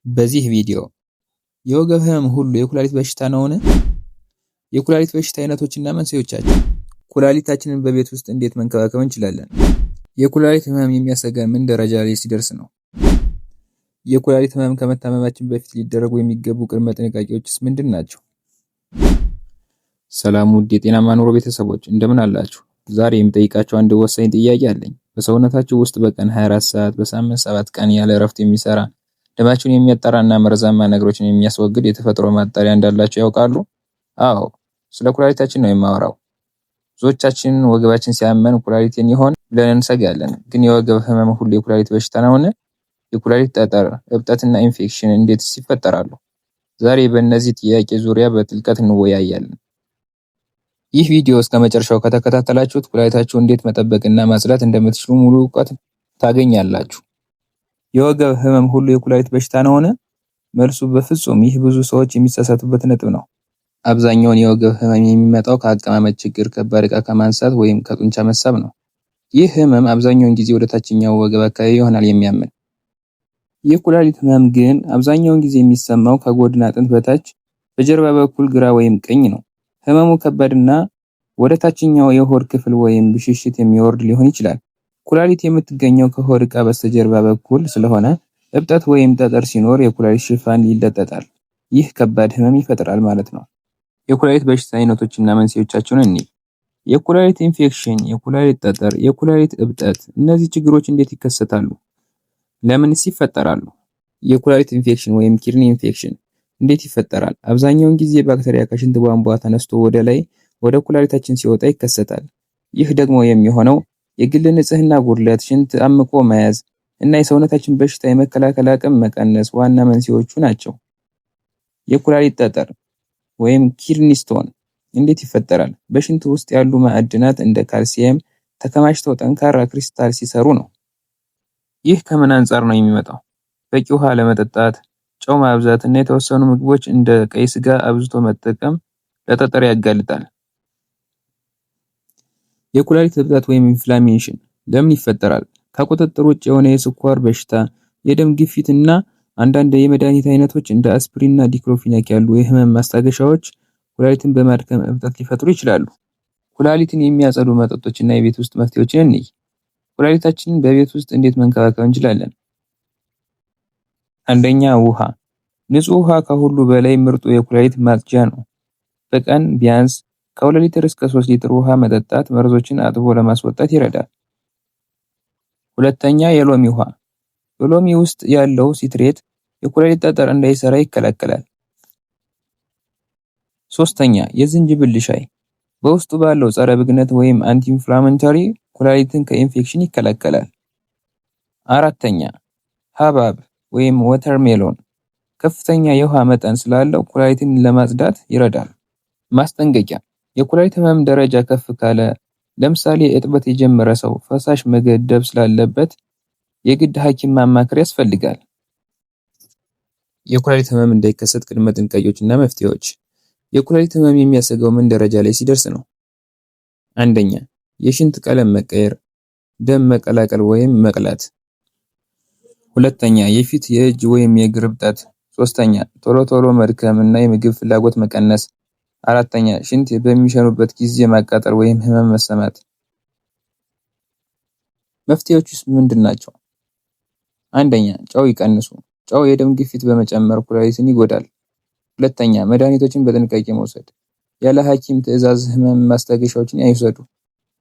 በዚህ ቪዲዮ የወገብ ህመም ሁሉ የኩላሊት በሽታ ነውን? የኩላሊት በሽታ አይነቶችና መንስኤዎቻቸው፣ ኩላሊታችንን በቤት ውስጥ እንዴት መንከባከብ እንችላለን? የኩላሊት ህመም የሚያሰጋን ምን ደረጃ ላይ ሲደርስ ነው? የኩላሊት ህመም ከመታመማችን በፊት ሊደረጉ የሚገቡ ቅድመ ጥንቃቄዎችስ ምንድን ናቸው? ሰላም ውድ የጤናማ ኑሮ ቤተሰቦች፣ እንደምን አላችሁ? ዛሬ የምጠይቃችሁ አንድ ወሳኝ ጥያቄ አለኝ። በሰውነታችሁ ውስጥ በቀን 24 ሰዓት፣ በሳምንት 7 ቀን ያለ እረፍት የሚሰራ፣ ደማችሁን የሚያጣራና መርዛማ ነገሮችን የሚያስወግድ የተፈጥሮ ማጣሪያ እንዳላችሁ ያውቃሉ? አዎ፣ ስለ ኩላሊታችን ነው የማወራው። ብዙዎቻችን ወገባችን ሲያመን ኩላሊቴን ይሆን ብለን እንሰጋለን። ግን የወገብ ህመም ሁሉ የኩላሊት በሽታ ነውን? የኩላሊት ጠጠር፣ እብጠትና ኢንፌክሽን እንዴትስ ይፈጠራሉ? ዛሬ በእነዚህ ጥያቄ ዙሪያ በጥልቀት እንወያያለን። ይህ ቪዲዮ እስከ መጨረሻው ከተከታተላችሁት ኩላሊታችሁ እንዴት መጠበቅና ማጽዳት እንደምትችሉ ሙሉ እውቀት ታገኛላችሁ። የወገብ ህመም ሁሉ የኩላሊት በሽታ ነውን? መልሱ በፍጹም። ይህ ብዙ ሰዎች የሚሳሳቱበት ነጥብ ነው። አብዛኛውን የወገብ ህመም የሚመጣው ከአቀማመጥ ችግር፣ ከባድ ዕቃ ከማንሳት ወይም ከጡንቻ መሳብ ነው። ይህ ህመም አብዛኛውን ጊዜ ወደ ታችኛው ወገብ አካባቢ ይሆናል የሚያመን። የኩላሊት ህመም ግን አብዛኛውን ጊዜ የሚሰማው ከጎድን አጥንት በታች በጀርባ በኩል ግራ ወይም ቀኝ ነው። ህመሙ ከባድና ወደ ታችኛው የሆድ ክፍል ወይም ብሽሽት የሚወርድ ሊሆን ይችላል። ኩላሊት የምትገኘው ከሆድ ዕቃ በስተጀርባ በኩል ስለሆነ እብጠት ወይም ጠጠር ሲኖር የኩላሊት ሽፋን ይለጠጣል። ይህ ከባድ ህመም ይፈጥራል ማለት ነው። የኩላሊት በሽታ አይነቶችና መንስኤዎቻቸውን እንይ። የኩላሊት ኢንፌክሽን፣ የኩላሊት ጠጠር፣ የኩላሊት እብጠት፣ እነዚህ ችግሮች እንዴት ይከሰታሉ? ለምንስ ይፈጠራሉ? የኩላሊት ኢንፌክሽን ወይም kidney infection እንዴት ይፈጠራል? አብዛኛውን ጊዜ ባክቴሪያ ከሽንት ቧንቧ ተነስቶ ወደ ላይ ወደ ኩላሊታችን ሲወጣ ይከሰታል። ይህ ደግሞ የሚሆነው የግል ንጽህና ጉድለት፣ ሽንት አምቆ መያዝ እና የሰውነታችን በሽታ የመከላከል አቅም መቀነስ ዋና መንስኤዎቹ ናቸው። የኩላሊት ጠጠር ወይም kidney stone እንዴት ይፈጠራል? በሽንት ውስጥ ያሉ ማዕድናት እንደ ካልሲየም ተከማችተው ጠንካራ ክሪስታል ሲሰሩ ነው። ይህ ከምን አንጻር ነው የሚመጣው? በቂ ውሃ አለመጠጣት፣ ጨው ማብዛት እና የተወሰኑ ምግቦች እንደ ቀይ ስጋ አብዝቶ መጠቀም ለጠጠር ያጋልጣል። የኩላሊት እብጠት ወይም inflammation ለምን ይፈጠራል? ከቁጥጥር ውጭ የሆነ የስኳር በሽታ፣ የደም ግፊት እና አንዳንድ የመድኃኒት አይነቶች እንደ አስፕሪን እና ዲክሎፊናክ ያሉ የህመም ማስታገሻዎች ኩላሊትን በማድከም እብጠት ሊፈጥሩ ይችላሉ። ኩላሊትን የሚያጸዱ መጠጦች እና የቤት ውስጥ መፍትሄዎችን እንይ። ኩላሊታችንን በቤት ውስጥ እንዴት መንከባከብ እንችላለን? አንደኛ፣ ውሃ። ንጹህ ውሃ ከሁሉ በላይ ምርጡ የኩላሊት ማጽጃ ነው። በቀን ቢያንስ ከ2 ሊትር እስከ 3 ሊትር ውሃ መጠጣት መርዞችን አጥቦ ለማስወጣት ይረዳል። ሁለተኛ፣ የሎሚ ውሃ። በሎሚ ውስጥ ያለው citrate የኩላሊት ጠጠር እንዳይሰራ ይከላከላል። ሶስተኛ፣ የዝንጅብል ሻይ። በውስጡ ባለው ጸረ ብግነት ወይም anti-inflammatory ኩላሊትን ከኢንፌክሽን ይከላከላል። አራተኛ፣ ሐብሐብ ወይም watermelon ከፍተኛ የውሃ መጠን ስላለው ኩላሊትን ለማጽዳት ይረዳል። ማስጠንቀቂያ፣ የኩላሊት ህመም ደረጃ ከፍ ካለ፣ ለምሳሌ እጥበት የጀመረ ሰው ፈሳሽ መገደብ ስላለበት የግድ ሐኪም ማማከር ያስፈልጋል። የኩላሊት ህመም እንዳይከሰት ቅድመ ጥንቃቄዎችና መፍትሄዎች። የኩላሊት ህመም የሚያሰጋው ምን ደረጃ ላይ ሲደርስ ነው? አንደኛ፣ የሽንት ቀለም መቀየር፣ ደም መቀላቀል ወይም መቅላት። ሁለተኛ፣ የፊት፣ የእጅ ወይም የእግር እብጠት። ሶስተኛ፣ ቶሎ ቶሎ መድከም እና የምግብ ፍላጎት መቀነስ። አራተኛ፣ ሽንት በሚሸኑበት ጊዜ ማቃጠል ወይም ህመም መሰማት። መፍትሄዎቹስ ምንድን ናቸው? አንደኛ፣ ጨው ይቀንሱ። ጨው የደም ግፊት በመጨመር ኩላሊትን ይጎዳል። ሁለተኛ፣ መድኃኒቶችን በጥንቃቄ መውሰድ። ያለ ሐኪም ትዕዛዝ ህመም ማስታገሻዎችን አይውሰዱ።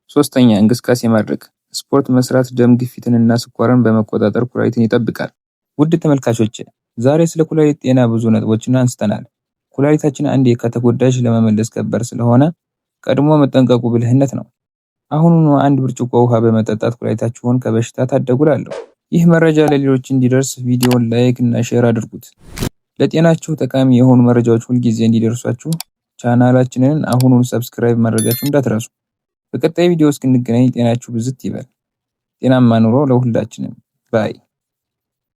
ሶስተኛ፣ እንቅስቃሴ ማድረግ። ስፖርት መስራት ደም ግፊትንና ስኳርን በመቆጣጠር ኩላሊትን ይጠብቃል። ውድ ተመልካቾች፣ ዛሬ ስለ ኩላሊት ጤና ብዙ ነጥቦችን አንስተናል። ኩላሊታችን አንዴ ከተጎዳች ለመመለስ ከባድ ስለሆነ ቀድሞ መጠንቀቁ ብልህነት ነው። አሁኑኑ አንድ ብርጭቆ ውሃ በመጠጣት ኩላሊታችሁን ከበሽታ ታደጉ እላለሁ። ይህ መረጃ ለሌሎች እንዲደርስ ቪዲዮውን like እና share አድርጉት። ለጤናችሁ ጠቃሚ የሆኑ መረጃዎች ሁልጊዜ እንዲደርሷችሁ ቻናላችንን አሁኑኑ subscribe ማድረጋችሁ እንዳትረሱ። በቀጣይ ቪዲዮ እስክንገናኝ ጤናችሁ ብዝት ይበል። ጤናማ ኑሮ ለሁላችንም bye።